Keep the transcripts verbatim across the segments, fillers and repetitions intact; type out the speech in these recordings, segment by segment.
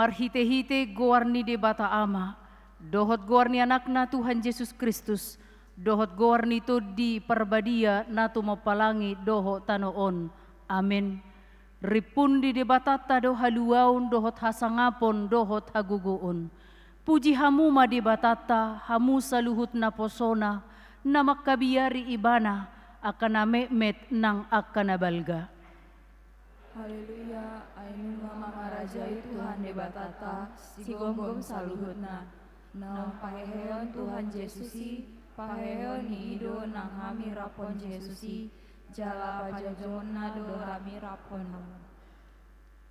Marhite-hite goar ni Debata Ama, dohot goar ni Anakna Tuhan Jesus Kristus, dohot goar ni Tondi Parbadia na tumompa langit dohot tano on. Amen. Rimpun di Debatanta do haluaon dohot hasangapon dohot hagogoon. Puji hamu ma Debatanta, hamu saluhut naposona, na mangkabiari Ibana, angka na metmet nang angka na balga. Haleluya, ai nunga mangarajai Tuhan Debatanta, sigomgom saluhutna. Naung paheheon Tuhan Jesus i, paheheon ni i do nang hami raphon Jesus i, jala pajongjongonna do hami raphon hamu.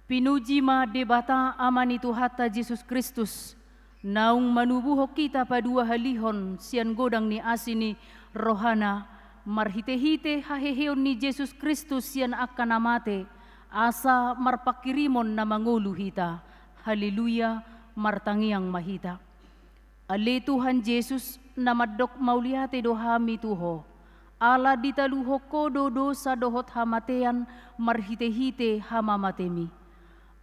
Pinuji ma Debata Ama ni Tuhanta Jesus Kristus, naung manubuhon hita paduahalihon sian godang ni asi ni rohana, marhite-hite haheheon ni Jesus Kristus sian angka na mate, asa marpanghirimon na mangolu hita. Haleluya, martangiang ma hita. Ale Tuhan Jesus, na mandok mauliate do hami tu Ho. Ala ditaluhon Ho do dosa dohot hamatean marhite-hite hamamatemi.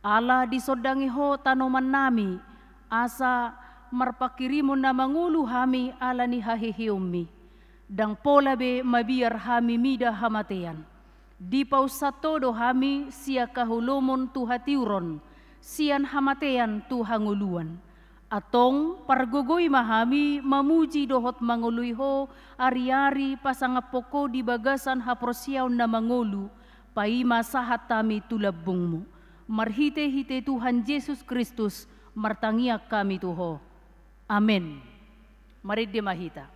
Ala disondangi Ho tanomannami, asa marpanghirimon na mangolu hami ala ni haheheonmi. Ndang pola be mabiar hami mida hamatean. Dipaunsathon Ho do hami sian haholomon tu hatiuron, sian hamatean tu hangoluan. Antong pargogoi ma hami mamuji dohot mangoloi Ho ari-ari pasangaphon Ho di bagasan haporseaon na mangolu, paima sahat hami tu lambungmu. Marhite-hite Tuhan Jesus Kristus, martangiang hami tu Ho. Amen. Marende ma hita.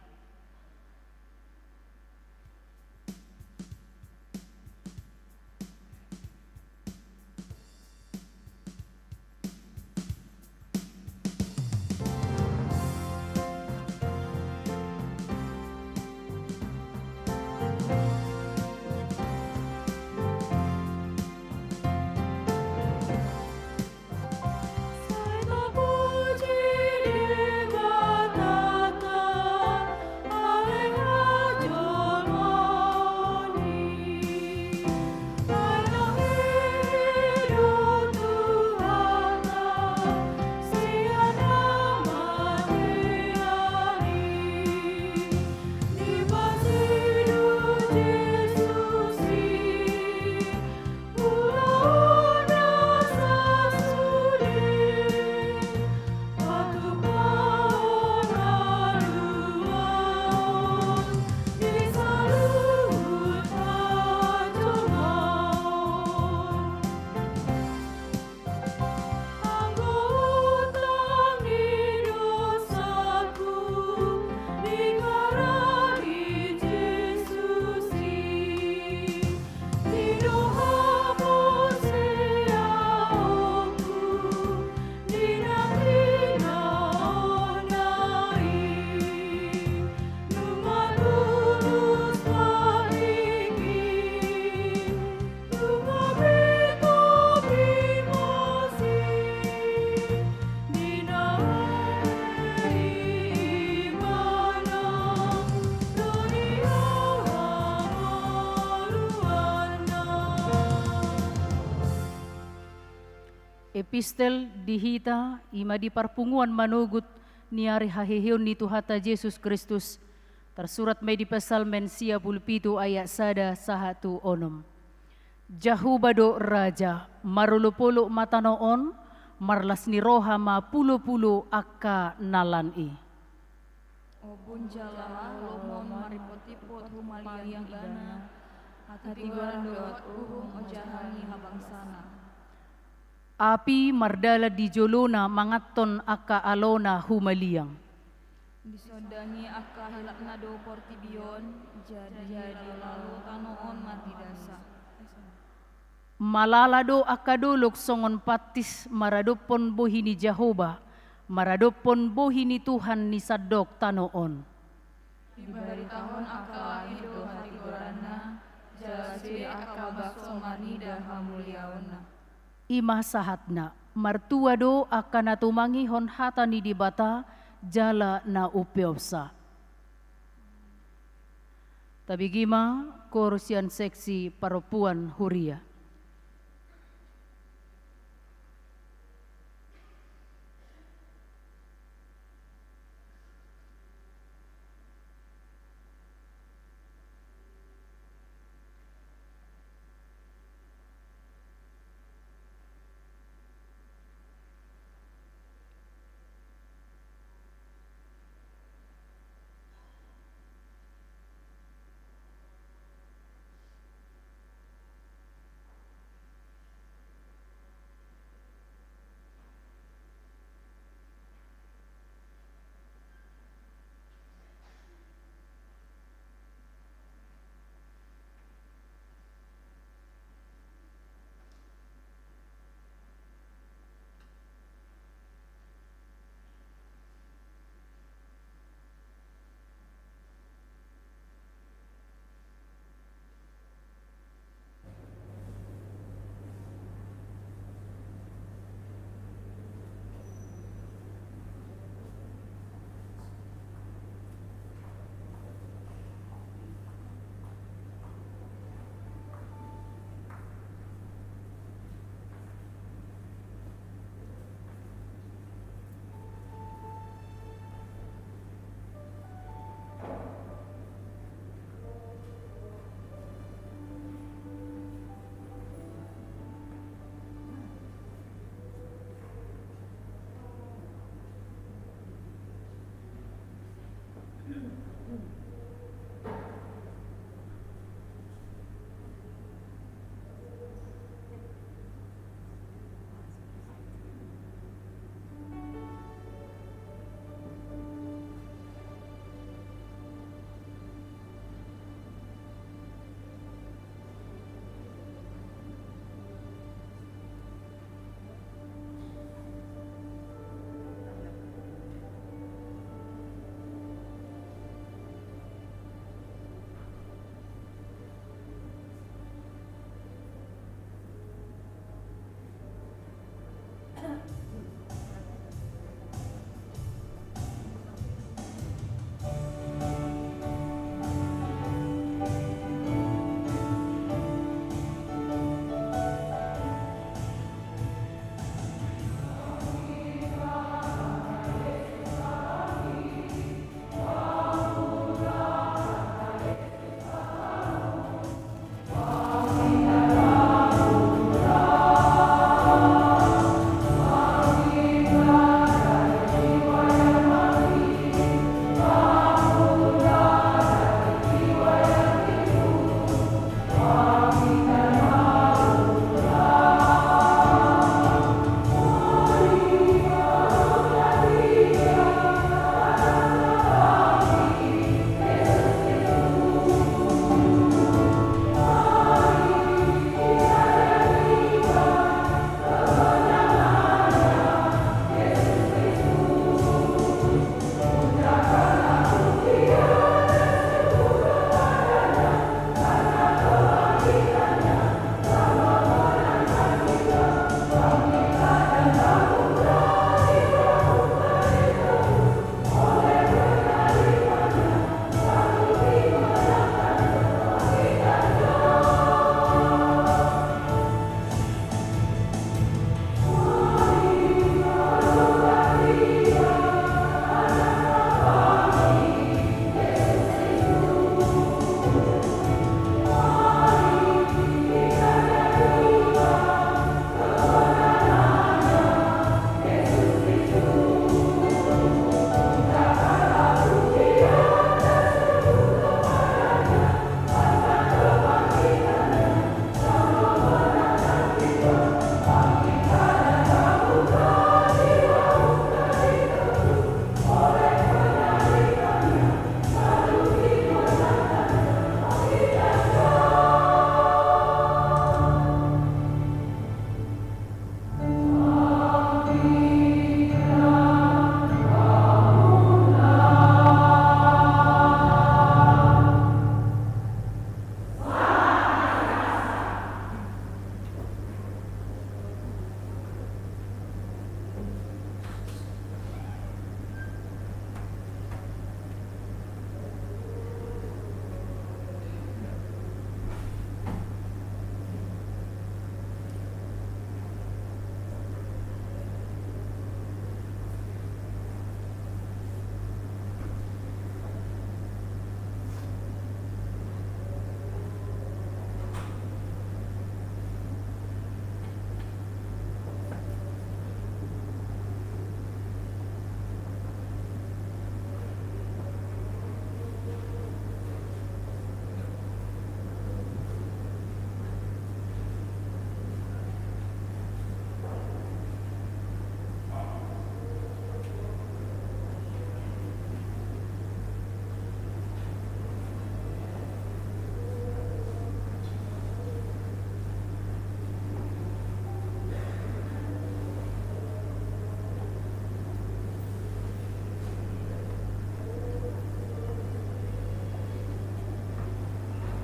Epistel di hita, i ma di parpunguan manogot ni ari haheheon ni Tuhanta Jesus Kristus, tarsurat ma i di Psalmen sia pulu pitu ayat sada sahat tu onom. Jahowa do raja, marolopolop ma tano on, marlas ni roha ma pulopulo angka na lan i. Ombun jala holomon maripotipothon humaliang Ibana, hatigoran dohot uhum ojahan ni habangsana. Api mardalan di jolona manganhon angka alona humaliang. Disondangi angka helakna do portibi on, jadi lalo tano on marnidasa. Malala do angka dolok songon pantis maradophon bohi ni Jahowa, maradophon bohi ni Tuhan ni sandok tano on. Dibaritahon angka langit do hatigoranna, jala sude angka bangso marnida hamuliaonna. I ma sahatna, martua do angka na tumangihon hata ni Debata, jala na umpeopsa. Tabege ma koor sian seksi parompuan huria.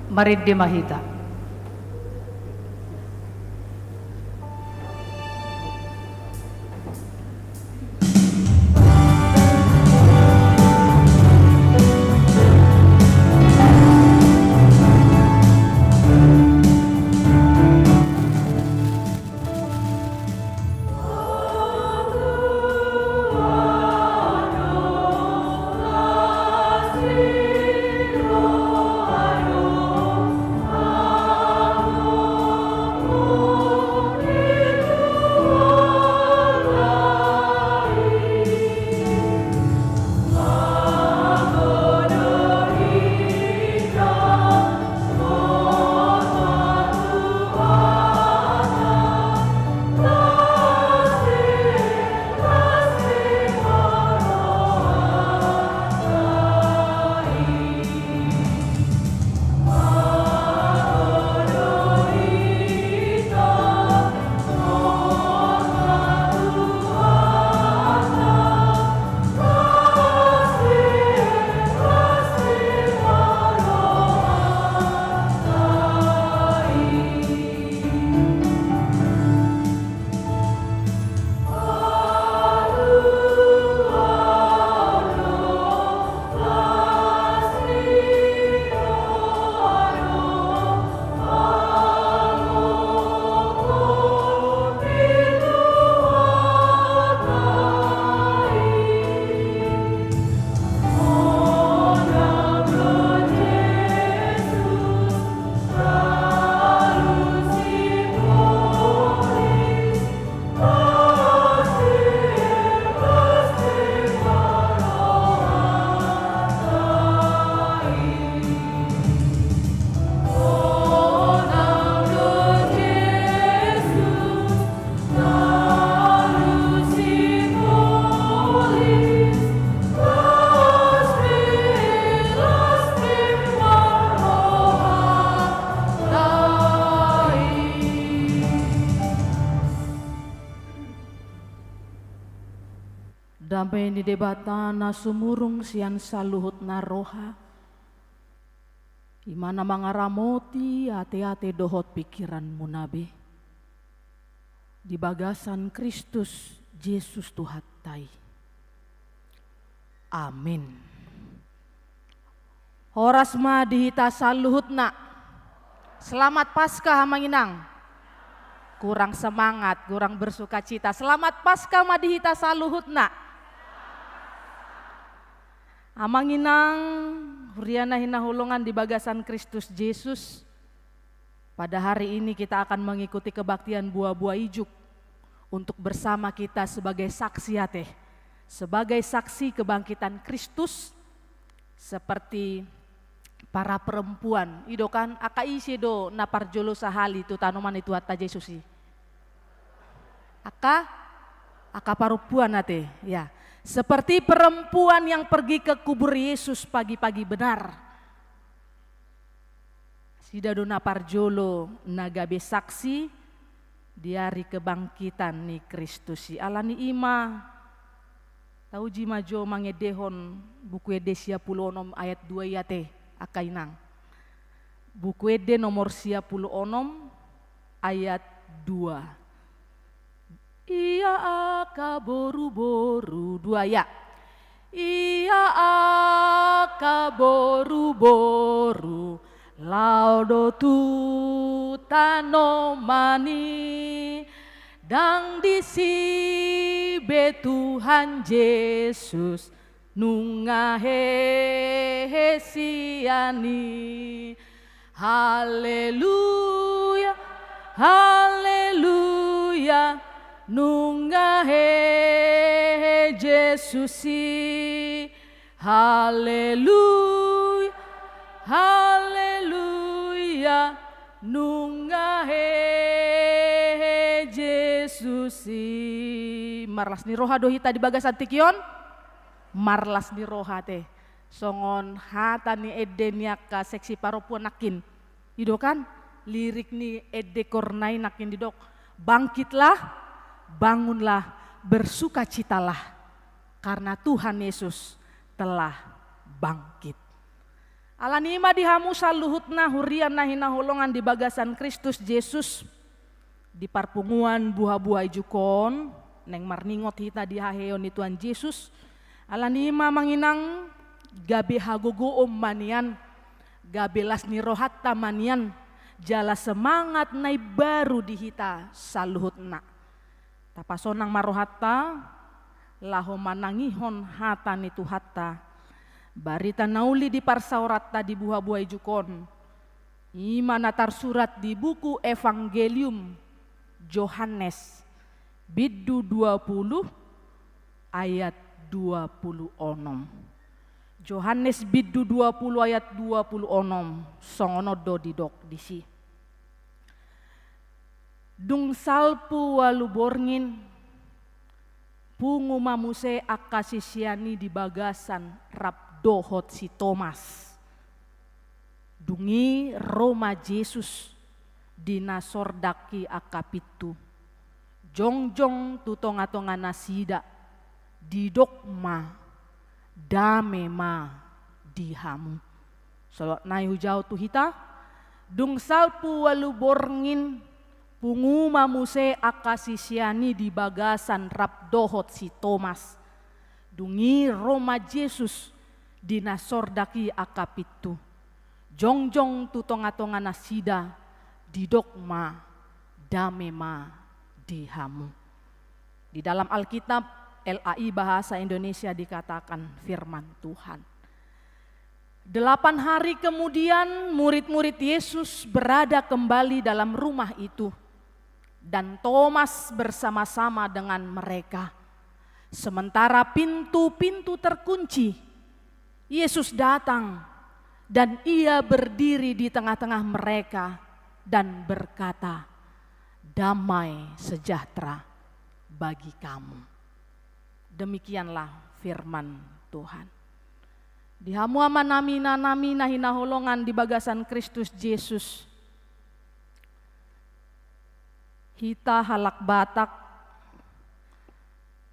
Marende ma hita. Dame ni Debata na sumurung sian saluhut na roha, i ma na mangaramoti ateate dohot pingkiranmuna be di bagasan Kristus Jesus Tuhanta i. Amin. Horas ma di hita saluhutna. Selamat Paskah, Amang Inang. Kurang semangat, kurang bersukacita. Selamat Paskah ma di hita saluhutna. Amang Inang, huria na hinaholongan di bagasan Kristus Jesus, pada hari ini kita akan mengikuti kebaktian buah-buah ijuk untuk bersama kita sebagai saksi ate, sebagai saksi kebangkitan Kristus, seperti para perempuan. I do kan, angka ise do na parjolo sahali tu tanoman ni Tuhanta Jesus i? Angka, angka parompuan ate, ya. Seperti perempuan yang pergi ke kubur Yesus pagi-pagi benar. Nasida do na parjolo na gabe saksi di ari kebangkitan ni Kristus i. Alani i ma, tauji ma jo mangendehon Buku Ende sia pulu onom ayat dua i ate, angka inang. Buku Ende nomor sia pulu onom ayat dua. Ia angka boruboru, dua ya. Ia angka boruboru, laho do tu tanoman i, ndang disi be Tuhan Jesus nunga hehe sian i. Haleluya, haleluya, nunga hehe Jesus i. Haleluya, haleluya, nunga hehe Jesus i. Marlas ni roha do hita di bagasan tingki on? Marlas ni roha ate. Songon hata ni ende ni angka seksi parompuan nangkin. I do kan, lirik ni ende korinana i nangkin didok, "Bangkitlah, bangunlah, bersukacitalah, karena Tuhan Yesus telah bangkit." Alani i ma di hamu saluhutna huria na hinaholongan di bagasan Kristus Jesus, di parpunguan buha-buha ijuk on, naeng marningot hita di haheheon ni Tuhan Jesus, alani i ma amang inang, gabe hagogoon ma nian, gabe las ni rohanta ma nian, jala semangat na imbaru di hita saluhutna. Tapasonang ma rohanta, laho manangihon hata ni Tuhanta. Barita na uli di parsaoranta di buha-buha ijuk on, i ma na tarsurat di buku Evangelium Johannes, bindu dua puluh, ayat dua puluh onom. Johannes bindu dua puluh ayat dua puluh onom, songon on do didok disi. Dung salpu ualu borngin, pungu ma muse angka sisean i di bagasan rap dohot si Tomas. Dung i ro ma Jesus di na sordak i angka pintu, jongjong tu tonga-tonga nasida, didok ma, "Dame ma di hamu." Saluhutna i hujao tu hita. Dung salpu ualu borngin, pungu ma muse angka sisean i di bagasan rap dohot si Tomas. Dung i ro ma Jesus di na sordak i angka pintu, jongjong tu tonga-tonga nasida, didok ma, "Dame ma di hamu." Di dalam Alkitab, L A I bahasa Indonesia, dikatakan firman Tuhan. Delapan hari kemudian, murid-murid Yesus berada kembali dalam rumah itu, dan Tomas bersama-sama dengan mereka. Sementara pintu-pintu terkunci, Yesus datang dan Ia berdiri di tengah-tengah mereka dan berkata, "Damai sejahtera bagi kamu." Demikianlah firman Tuhan. Di hamu amanami, inanami na hinaholongan di bagasan Kristus Jesus, hita halak Batak,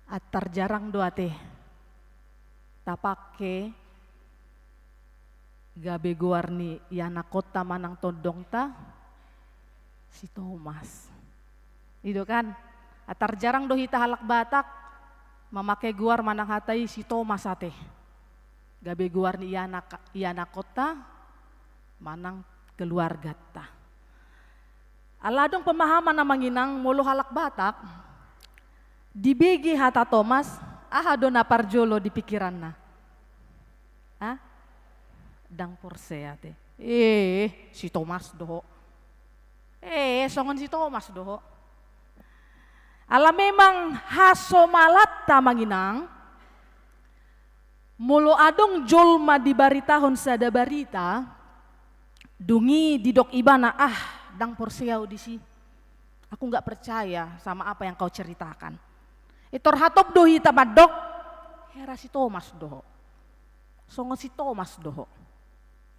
antar jarang do ate tapake gabe goar ni ianakhonta manang tondongta si Tomas. I do kan? Antar jarang do hita halak Batak mamake goar manang hata i si Tomas ate. Gabe goar ni ianakhonta manang keluarganta. Ala adong pemahaman amang inang, molo halak Batak, dibege hata Tomas, aha do na parjolo di pikiranna? Ha? Ndang porsea ate. Eh, si Tomas do ho. Eh, songon si Tomas do ho. Ala memang hasomalanta amang inang, molo adong jolma dibaritahon sada barita, dung i didok ibana, "Ah, ndang porsea au disi. Aku nggak percaya sama apa yang kau ceritakan." Intor hatop do hita mandok, "Hera si Tomas do ho. Songon si Tomas do ho."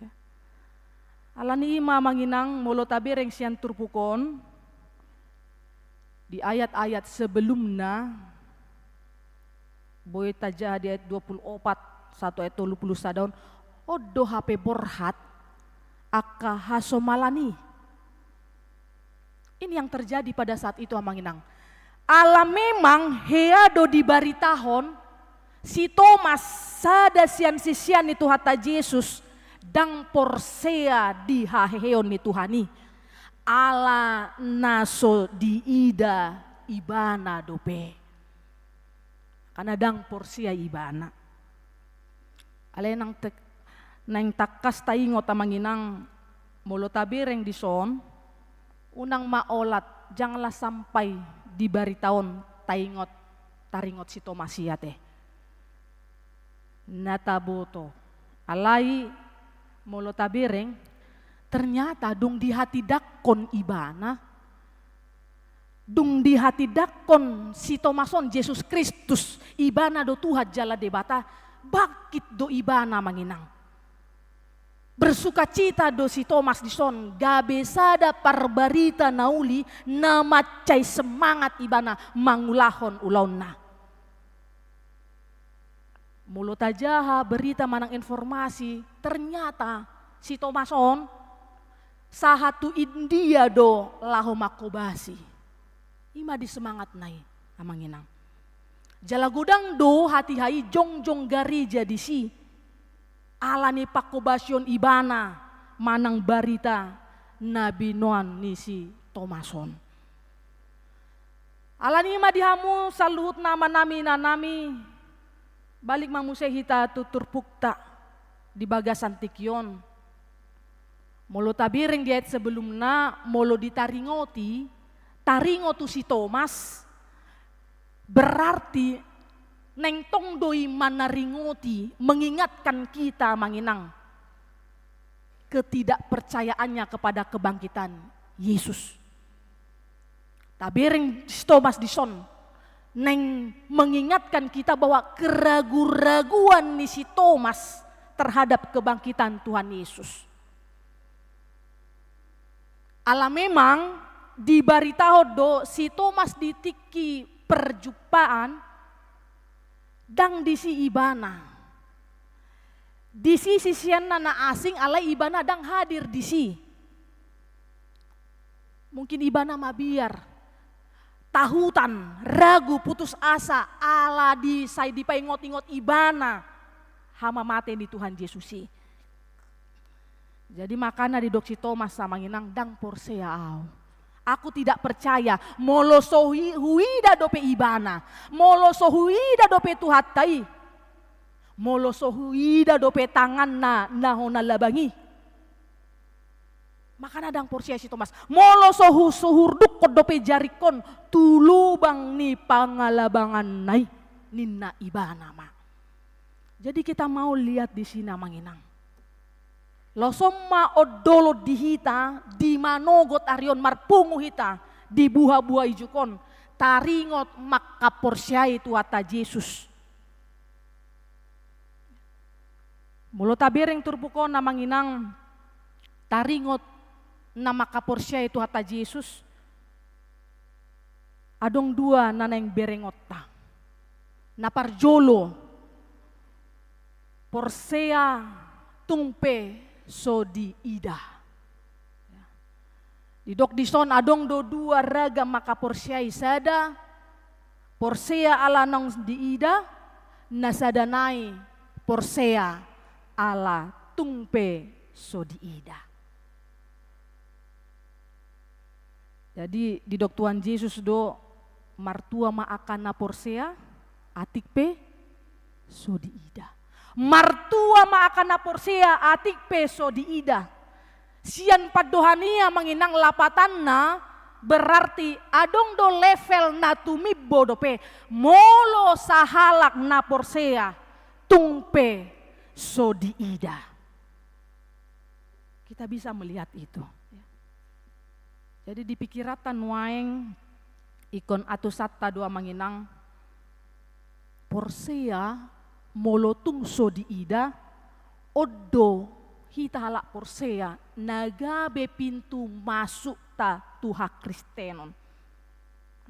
Ya. Alani i ma amang inang, molo tabereng sian turpuk on, di ayat-ayat sebelumna, boi tajaha di ayat dua puluh opat sahat tu ayat tolu puluh sada on, on do hape borhat angka hasomalan i. Ini yang terjadi pada saat itu, amang inang. Ala memang hea do dibaritahon, si Tomas, sada sian sisean ni Tuhanta Jesus, ndang porsea di haheheon ni Tuhan i. Ala na so diida ibana dope. Karena ndang porsea ibana. Alai nang te-, naeng tangkas taingot amang inang, molo tabereng dison, unang ma olat, janganlah sampai di barita on taingot, taringot si Tomas i ate. Na taboto. Alai molo tabereng, ternyata dung dihatindangkon ibana, dung dihatindangkon si Tomas on Jesus Kristus, ibana do Tuhan jala Debata, bangkit do ibana amang inang. Bersukacita do si Tomas dison, gabe sada parbarita na uli, na mansai semangat ibana mangulahon ulaonna. Molo tajaha berita manang informasi, ternyata Si Tomas on, sahat tu India do laho mangkobasi. I ma di semangatna i, amang inang. Jala godang do hatiha i jongjong gareja disi, ala ni pangkobasion ibana manang barita na binoan ni si Tomas on. Ala ni i ma di hamu saluhutna amanami inanami, balik ma muse hita tu turpukta di bagasan tingki on. Molo tabereng di ayat sebelumna, molo ditaringoti, taringot tu si Tomas, berarti naeng tong do i manaringoti, mengingatkan kita, amang inang, ketidakpercayaannya kepada kebangkitan Yesus. Tabereng si Tomas dison, naeng mengingatkan kita bahwa keragu-raguan ni si Tomas terhadap kebangkitan Tuhan Yesus. Ala memang dibaritahon do si Tomas di tingki perjumpaan ndang disi ibana. Disi siseanna na asing, alai ibana ndang hadir disi. Mungkin ibana mabiar, tahutan, ragu, putus asa, ala di, sai dipaingot-ingot ibana hamamate ni Tuhan Jesus i. Jadi makana didok si Tomas, amang inang, ndang porsea au. Aku tidak percaya, molo so hui-, huida dope ibana, molo so huida dope Tuhanta i, molo so huida dope tanganna na hona labang i. Makana ndang porsea si Tomas. Molo so hu-, so huurdukkon dope jaringkon tu lubang ni pangalabanganna i, ninna ibana ma. Jadi kita mau lihat di sini, amang inang. Laos on ma ondolon di hita, di manogot ari on marpungu hita, di buha-buha ijuk on, taringot mangkaporseai Tuhanta Jesus. Molo tabereng turpuk on, amang inang, taringot na mangkaporseai Tuhanta Jesus, adong dua na naeng berengonta. Na parjolo, porsea tung pe so diida. Didok dison adong do dua ragam mangkaporseai, sada porsea ala naung diida, na sada nai porsea ala tung pe so diida. Jadi didok Tuhan Jesus do, martua ma angka na porsea, atik pe so diida. Martua ma angka na porsea, atik pe so diida. Sian pandohan i, amang inang, lapatanna berarti adong do level na tumimbo dope, molo sahalak na porsea tung pe so diida. Kita bisa melihat itu. Jadi di pikiranta nuaeng, ingkon atusanta do, amang inang, porsea molo tung so diida, on do hita halak porsea na gabe pintu masukta tu hakristenon.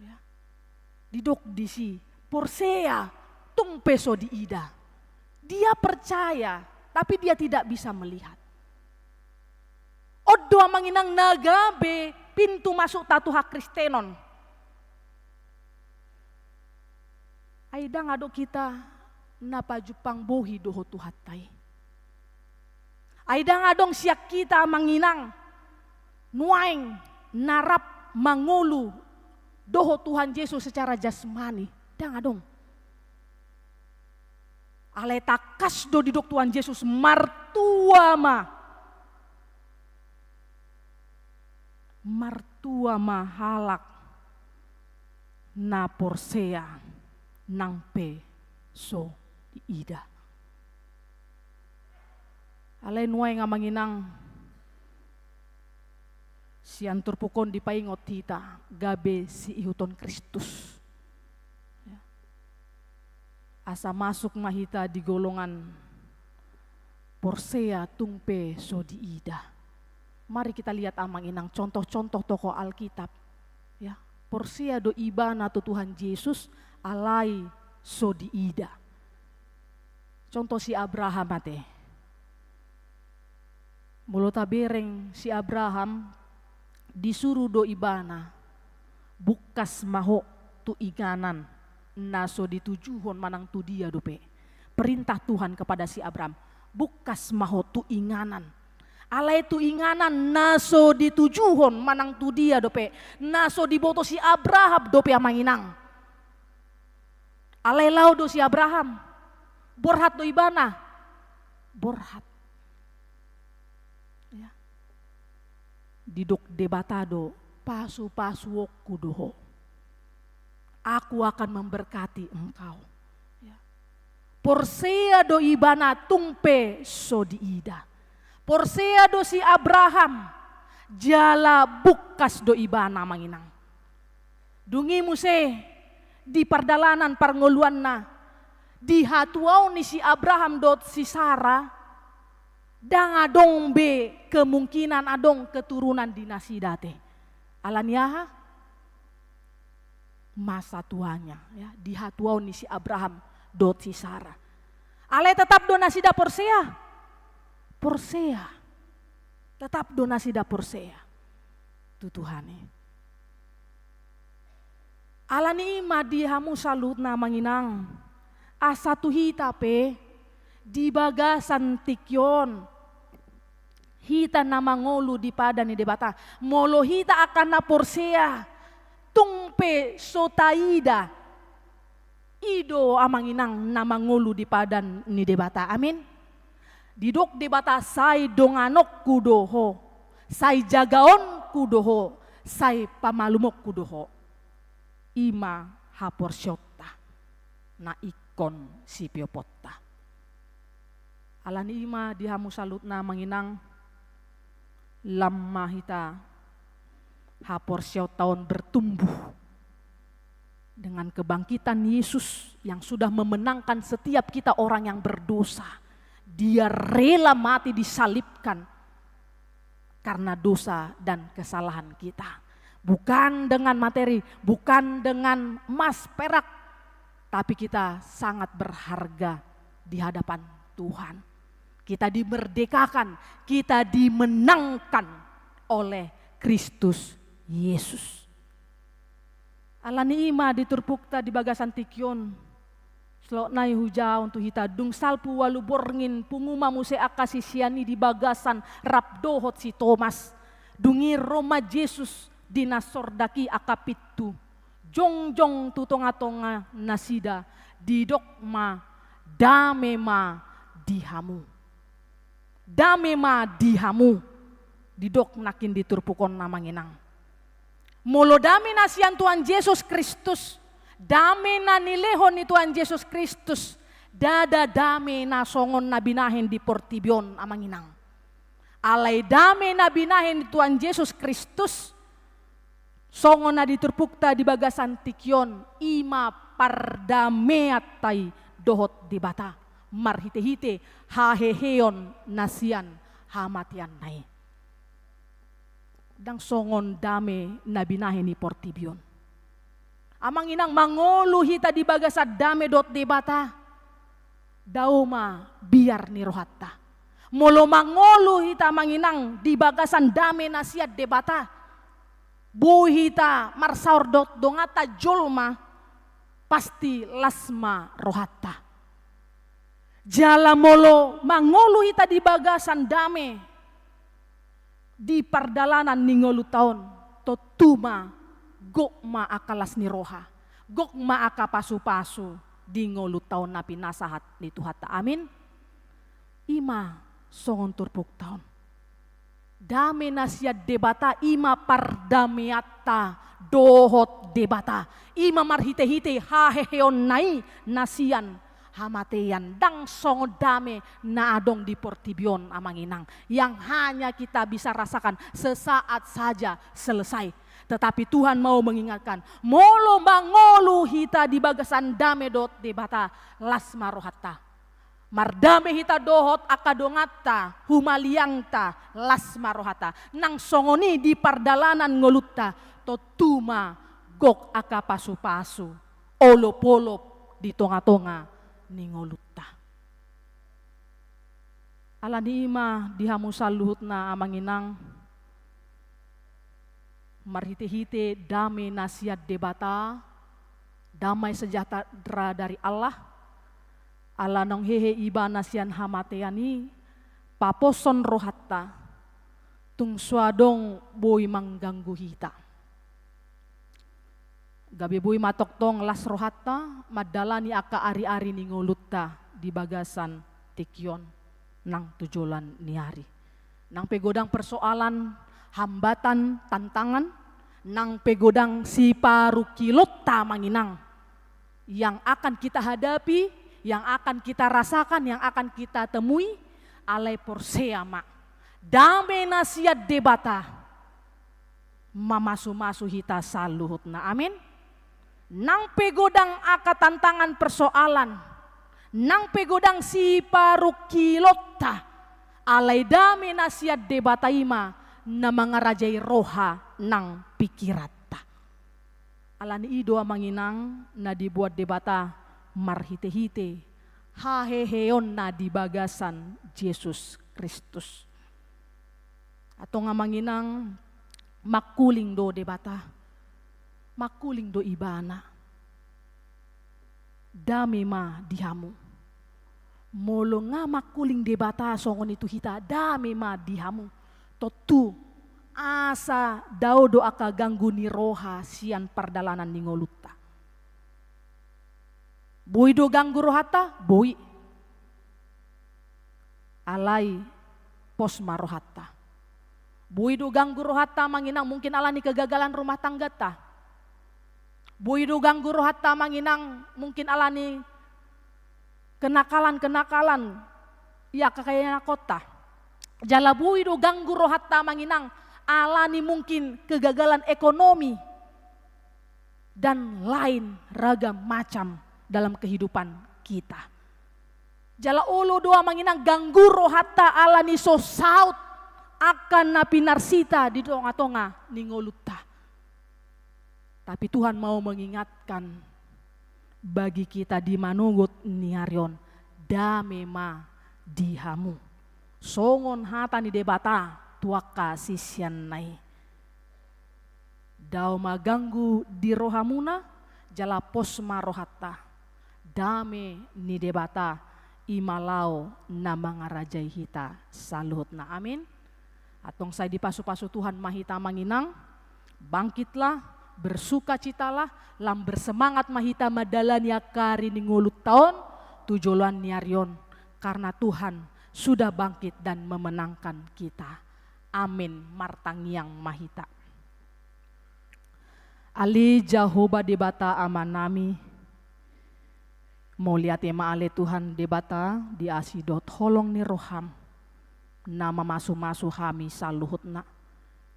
Ya. Didok disi, porsea tung pe so diida. Dia percaya, tapi dia tidak bisa melihat. On do, amang inang, na gabe pintu masukta tu hakristenon. Ai ndang adong hita na pajumpang bohi dohot Tuhanta i. Ai ndang adong sian hita, amang inang, nuaeng na rap mangolu dohot Tuhan Jesus secara jasmani. Ndang adong. Alai tangkas do didok Tuhan Jesus, martua ma. Martua ma halak na porsea nang pe so diida. Alai nuaeng, amang inang, sian turpuk on dipaingot hita gabe siihuthon Kristus. Ya. Asa masuk ma hita di golongan porsea tung pe so diida. Mari kita lihat, amang inang, contoh-contoh tokoh Alkitab. Ya, porsea do ibana tu Tuhan Jesus, alai so diida. Contoh si Abraham ate. Molo tabereng si Abraham, disuru do ibana, bungkas ma ho tu inganan na so ditujuhon manang tu dia dope. Perintah Tuhan kepada si Abraham, bungkas ma ho tu inganan. Alai tu inganan na so ditujuhon manang tu dia dope, na so diboto si Abraham dope, amang inang. Alai laho do si Abraham, borhat do ibana, borhat. Ya. Didok Debata do, pasupasuonku do ho. Aku akan memberkati engkau. Ya. Porsea do ibana tung pe so diida. Porsea do si Abraham, jala bungkas do ibana, amang inang. Dung i muse di pardalanan parngoluanna, di hatuaon ni si Abraham dohot si Sara, ndang adong be kemungkinan adong keturunan di nasida ate. Alani aha? Masa tuanya, ya, di hatuaon ni si Abraham dohot si Sara. Alai tetap do nasida porsea. Porsea. Tetap do nasida porsea tu Tuhan i. Alani i ma di hamu saluhutna, amang inang, asa tu hita pe di bagasan tingki on, hita na mangolu di padan ni Debata, molo hita angka na porsea, tung pe so taida. I do, amang inang, na mangolu di padan ni Debata. Amin. Didok Debata, sai donganonku do ho, sai jagaonku do ho, sai pamalumonku do ho. I ma haporseaonta na ingkon sipioponta. Alani i ma di hamu saluhutna, amang inang, lam ma hita haporseaonta on bertumbuh dengan kebangkitan Yesus yang sudah memenangkan setiap kita orang yang berdosa. Dia rela mati disalibkan karena dosa dan kesalahan kita. Bukan dengan materi, bukan dengan emas perak, tapi kita sangat berharga di hadapan Tuhan. Kita dimerdekakan, kita dimenangkan oleh Kristus Yesus. Alani i ma di turpukta di bagasan tingki on, saonari hujaha on tu hita, dung salpu ualu borngin, pungu ma muse angka sisean i di bagasan rap dohot si Tomas. Dung i ro ma Jesus di na sordak i angka pintu. Jongjong tu tongatonga nasida, didok ma, dame ma di hamu. Dame ma di hamu. Didok nangkin di turpuk on, amang inang. Molo dame na sian Tuhan Jesus Kristus, dame na nilehon ni Tuhan Jesus Kristus, ndada dame na songon na binahen di portibi on, amang inang. Alai dame na binahen ni Tuhan Jesus Kristus, songon na di turpukta di bagasan tingki on, i ma pardameanta i dohot Debata, marhitehite haheheon na sian hamateanna i. Ndang songon dame na binahen ni portibi on. Amang inang, mangolu hita di bagasan dame dohot Debata, dao ma biar ni rohanta. Molo mangolu hita, amang inang, di bagasan dame na sian Debata, boi hita marsaor dohot donganta jolma, pasti las ma rohanta. Jala molo mangolu hita di bagasan dame di pardalanan ni ngolunta on, tontu ma gok ma angka las ni roha, gok ma angka pasupasu di ngolunta on na pinasahat ni Tuhanta. Amin. I ma songon turpukta on. Dame na sian Debata i ma pardameanta dohot Debata. I ma marhitehite haheheonna i na sian hamatean. Ndang songon dame na adong di portibi on, amang inang, yang hanya kita bisa rasakan sesaat saja selesai. Tetapi Tuhan mau mengingatkan, molo mangolu hita di bagasan dame dohot Debata, las ma rohanta. Mardame hita dohot angka donganta, humaliangta, las ma rohanta. Nang songon i di pardalanan ngolunta, tontu ma gok angka pasupasu, olopolop di tongatonga ni ngolunta. Alani i ma di hamu saluhutna amang inang, marhite-hite dame na sian Debata, damai sejahtera dari Allah, ala naung hehe Ibana sian hamatean i, paposhon rohanta, tung so adong boi mangganggu hita. Gabe boi ma tongtong las rohanta mandalani angka ari-ari ni ngolunta di bagasan tingki on nang tu joloan ni ari. Nang pe godang persoalan, hambatan, tantangan, nang pe godang siparungkilonta amang inang, yang akan kita hadapi, yang akan kita rasakan, yang akan kita temui, alai porsea ma, dame na sian Debata mamasu-masu hita saluhutna. Amin. Nang pe godang angka tantangan persoalan, nang pe godang siparungkilonta, alai dame na sian Debata i ma na mangarajai roha nang pingkiranta. Alani i do amang inang na diboan Debata marhite-hite haheheonna di bagasan Jesus Kristus. Antong amang inang, mangkuling do Debata, mangkuling do Ibana. Dame ma di hamu. Molo nga mangkuling Debata songon i tu hita, dame ma di hamu. Tontu, asa dao do angka ganggu ni roha sian pardalanan ni ngolunta. Boi do ganggu rohanta? Boi. Alai pos ma rohanta. Boi do ganggu rohanta amang inang mungkin alani kegagalan rumah tanggata. Boi do ganggu rohanta amang inang mungkin alani kenakalan-kenakalan i angka ianakhonta. Jala boi do ganggu rohanta amang inang alani mungkin kegagalan ekonomi dan lain ragam macam dalam kehidupan kita. Jala olo do amang inang ganggu rohanta alani so saut angka na pinarsita di tonga-tonga ni ngolunta. Tapi Tuhan mau mengingatkan bagi kita di manogot ni ari on, dame ma di hamu. Songon hata ni Debata tu angka siseanna i. Dao ma ganggu di rohamuna, jala pos ma rohanta. Dame ni Debata i ma laho na mangarajai hita saluhutna. Amin. Antong sai dipasu-pasu Tuhan ma hita amang inang, bangkitlah, bersukacitalah, lam bersemangat ma hita mandalani angka ari ni ngolunta on tu joloan ni ari on, karena Tuhan sudah bangkit dan memenangkan kita. Amin. Martangiang ma hita. Ale Jahowa Debata Amanami, mauliate ma ale Tuhan Debata di asi dohot holong ni roham, na mamasu-masu hami saluhutna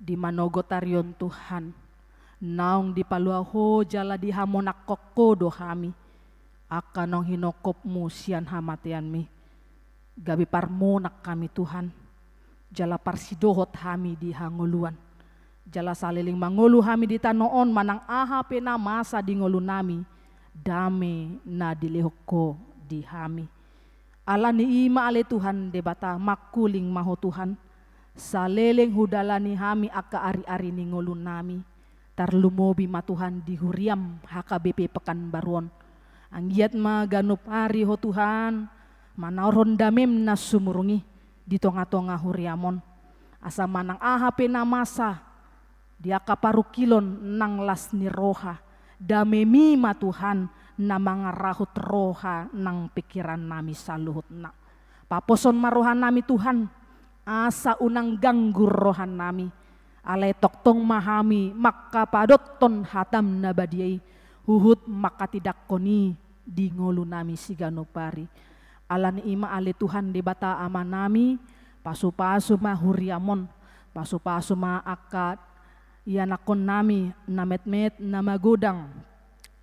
di manogot ari on Tuhan, naung dipalua Ho jala dihamonangkon Ho do hami, angka naung hinophopmu sian hamateanmi. Gabe parmonang hami Tuhan, jala parsidohot hami di hangoluan. Jala saleleng mangolu hami di tano on manang aha pe na masa di ngolunami, dame na dilehon Ho di hami. Alani i ma ale Tuhan Debata, mangkuling ma Ho Tuhan, saleleng hudalani hami angka ari-ari ni ngolunami. Tarlumobi ma Tuhan di huriam H K B P Pekanbaru on. Anggiat ma ganup ari Ho Tuhan manaorhon damem na sumurung i di tonga-tonga huriam on. Asa manang aha pe na masa di angka parungkilon nang las ni roha, damemi ma Tuhan na mangarahut roha nang pingkirannami saluhutna. Paposhon ma rohanami Tuhan, asa unang ganggu rohanami. Alai tongtong ma hami mangkapadothon hatam na badia i, huhut mangkatindangkon i di ngolunami siganup ari. Alani i ma ale Tuhan Debata Amanami, pasu-pasu ma huriam on, pasu-pasu ma angka ianakhonnami na metmet na magodang,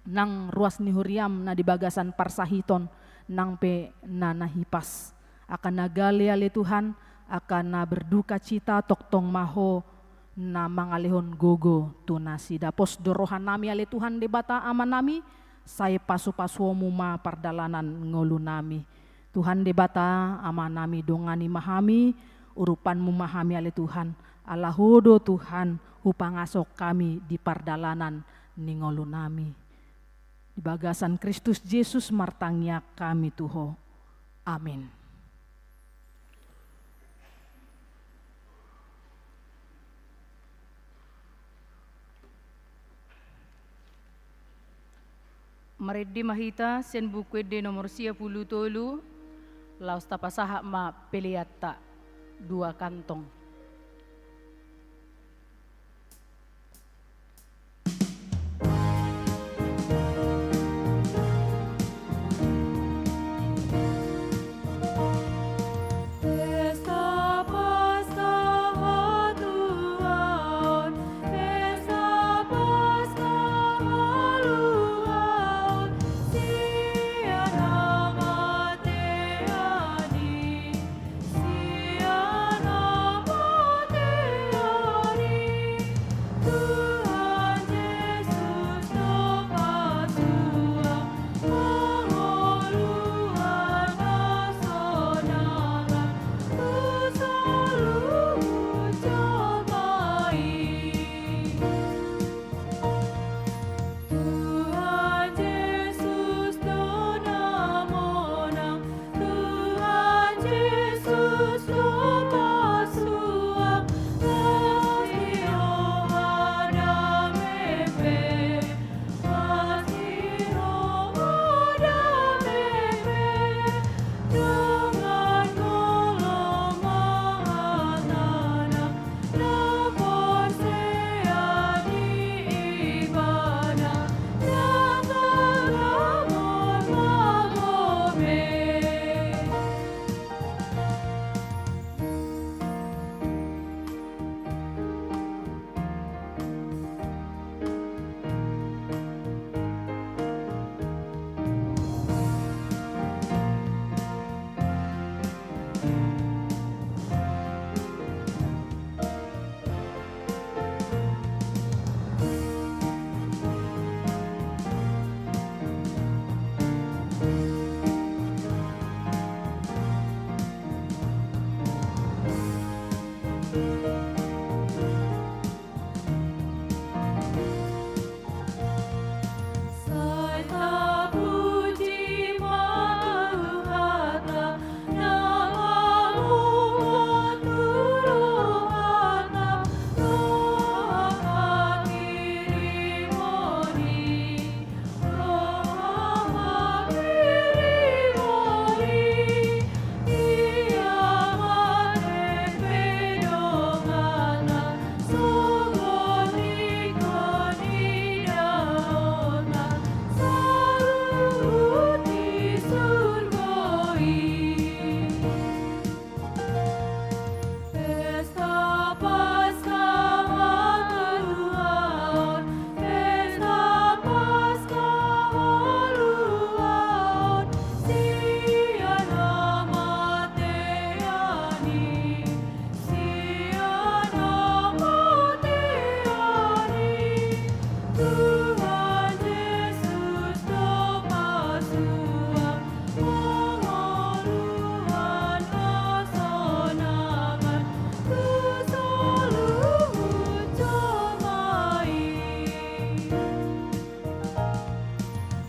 nang ruas ni huriam na di bagasan parsahiton, nang pe na na hipas. Angka na gale ale Tuhan, angka na berdukacita, tongtong ma Ho na mangalehon gogo tu nasida. Pos do rohanami ale Tuhan Debata Amanami, sai pasu-pasuonmu ma pardalanan ngolunami. Tuhan Debata, Amanami, dongani ma hami, urupanmu ma hami ale Tuhan, ala Ho do Tuhan, hupangasok hami di pardalanan ni ngolunami. Di bagasan Kristus Jesus martangiang hami tu Ho. Amin. Marende ma hita sian Buku Ende nomor sia pulu tolu, laos tapasahat ma peleanta dua kantong. Tuhan Jesus do na monang, Tuhan Jesus do pasuang, las ni roha dame pe, las ni roha dame pe, dongan ngolu ma hatana.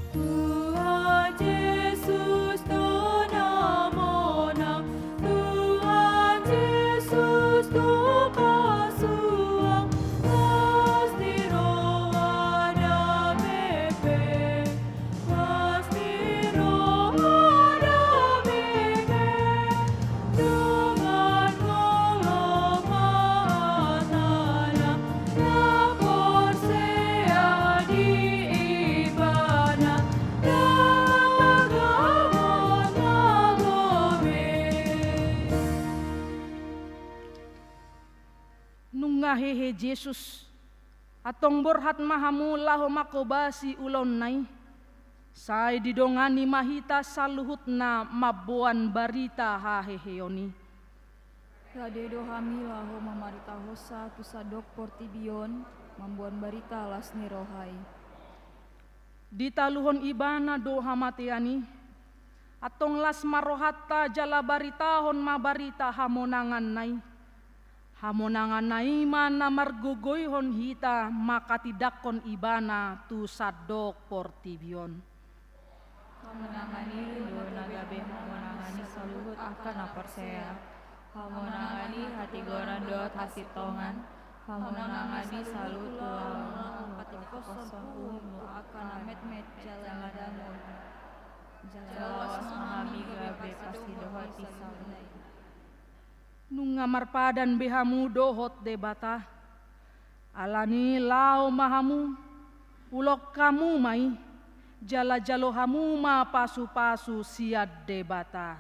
Tuhan Jesus do na monang, Tuhan Jesus do pasuang, las ni roha dame pe, las ni roha dame pe. Nunga hehe Jesus, antong borhat ma hamu laho manghobasi ulaonna i. Sai didongani ma hita saluhutna mamboan barita haheheon i. Rade do hami laho mamaritahonsa tu sandok portibi on, mamboan barita las ni roha i. Ditaluhon Ibana do hamatean i, Antong las ma rohanta jala baritahon ma barita hamonanganna i. Hamonanganna i ma na margogoihon hita manghatindanghon Ibana tu sandok portibi on. Hamonangan i do na gabe hamonangan ni saluhut angka na porsea. Hamonangan i hatigoran dohot hasintongan. Hamonangan i saluhut tu laho manghatindanghon uhum tu angka na metmet jala na dangol. Jala loas ma hami gabe parsidohot di saluhut. Nunga marpadan be hamu dohot Debata. Alani i laho ma hamu, ulok hamu ma i, jala jalo hamu ma pasupasu sian Debata.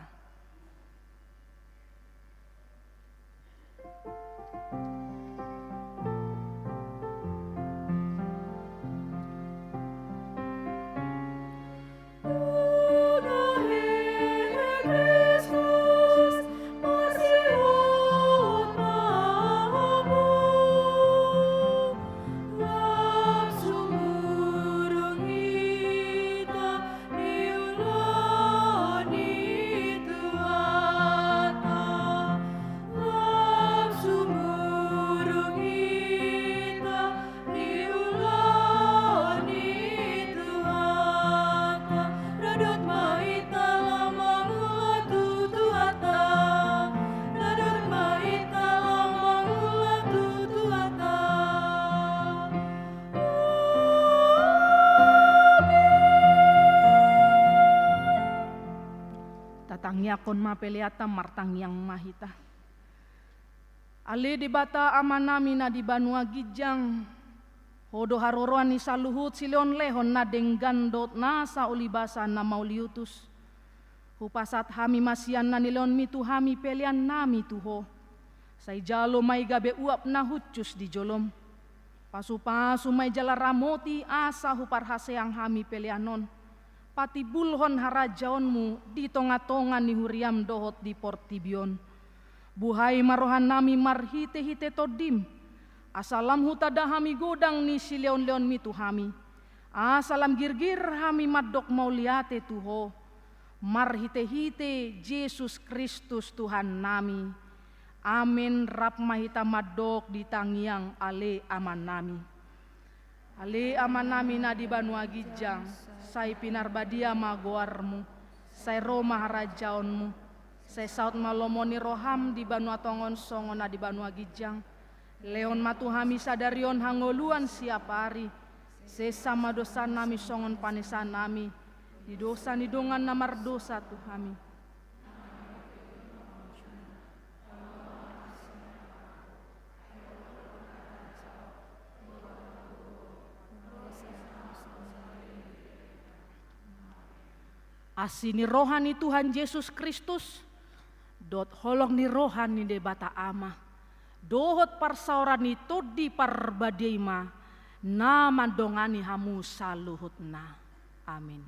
Di ulaon ni Tuhanta, rap ma hita laho mangula tu Tuhanta, rap ma hita laho mangula tu Tuhanta. Amin. Tatangiangkon ma peleanta, martangiang ma hita. Ale Debata Amanami na di banua ginjang, Ho do haroroan ni saluhut silehonlehon na denggan dohot nasa ulibasa na mauliutus. Hupasahat hami ma sian na nilehonMi tu hami peleannami tu Ho. Sai jalo ma i gabe uap na hushus di joloM. Pasupasu ma i jala ramoti asa huparhaseang hami pelean on patimbulhon harajaonMu di tongatonga ni huriaM dohot di portibi on. Buhai ma rohanami marhitehite TondiM, asa lam hutanda hami godang ni silehonlehonMi tu hami, asa lam girgir hami mandok mauliate tu Ho, marhitehite Jesus Kristus Tuhannami. Amen. Rap ma hita mandok di tangiang, Ale Amanami. Ale Amanami na di banua ginjang, sai pinarbadia ma goarMu, sai ro ma harajaonMu, sai saut ma lomo ni rohaM di banua tonga on songon na di banua ginjang. Lehon ma tu hami sadari on hangoluan siapari, sesa ma dosanami songon panesanami di dosa ni dongan na mardosa tu hami. Asi ni roha ni Tuhan Jesus Kristus, dohot holong ni roha ni Debata Ama, dohot parsaoran ni Tondi Parbadia i ma na mandongani hamu saluhutna. Amin.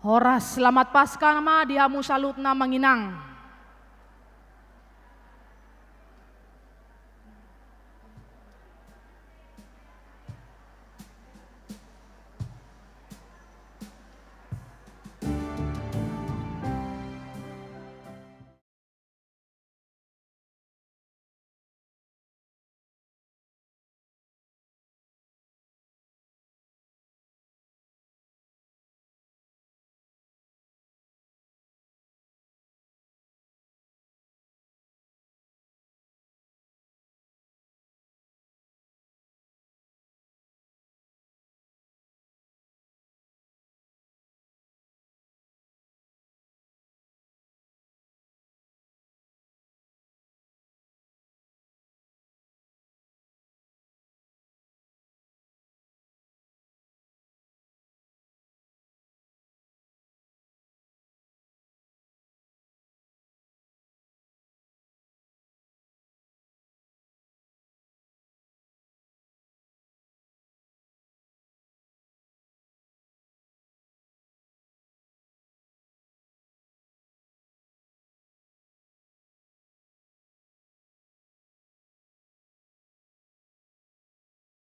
Horas, selamat Paskah ma di hamu saluhutna amang inang.